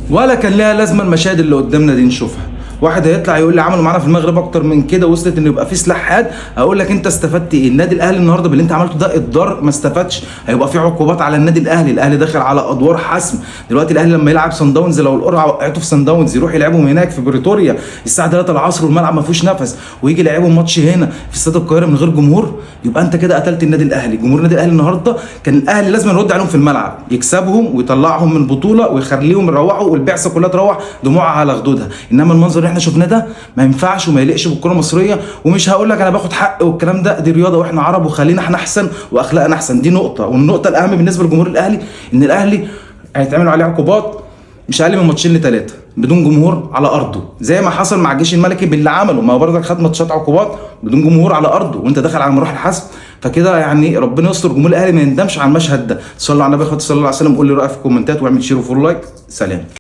ولا كان لها لازمه المشاهد اللي قدامنا دي نشوفها. واحد هيطلع يقول لي عملوا معانا في المغرب اكتر من كده، وصلت ان يبقى في سلاح حاد. اقول لك انت استفدت ايه؟ النادي الاهلي النهارده باللي انت عملته ده الضر ما استفادش، هيبقى في عقوبات على النادي الاهلي. الاهلي داخل على ادوار حسم دلوقتي. الاهلي لما يلعب سان داونز، لو القرعة وقعته في سان داونز، يروح يلعبهم هناك في بريتوريا الساعة 3 العصر والملعب ما فيهوش نفس، ويجي يلعبهم ماتش هنا في استاد القاهرة من غير جمهور، يبقى انت كده قتلت النادي الاهلي. جمهور النادي الاهلي النهارده كان الاهلي لازم يرد عليهم في الملعب، يكسبهم ويطلعهم من بطوله ويخليهم يروحوا والبعثه كلها تروح دموعها على خدودها. انما المنظر اللي احنا شفناه ده ما ينفعش وما يليقش بالكرة المصرية. ومش هقول لك انا باخد حق والكلام ده، دي رياضة واحنا عرب، وخلينا احنا احسن واخلاقنا احسن. دي نقطة. والنقطة الاهم بالنسبة لجمهور الاهلي ان الاهلي هيتعملوا عليه عقوبات مش اقل من ماتشين لثلاثة بدون جمهور على ارضه، زي ما حصل مع الجيش الملكي باللي عمله. ما هو برضك خد ماتشات عقوبات بدون جمهور على ارضه، وانت داخل على مراحل الحسم. فكده يعني ربنا يستر، جمهور الاهلي ما يندمش على المشهد ده. صلوا على النبي صلى الله عليه وسلم. قول لي رايك في الكومنتات واعمل share و follow like. سلام.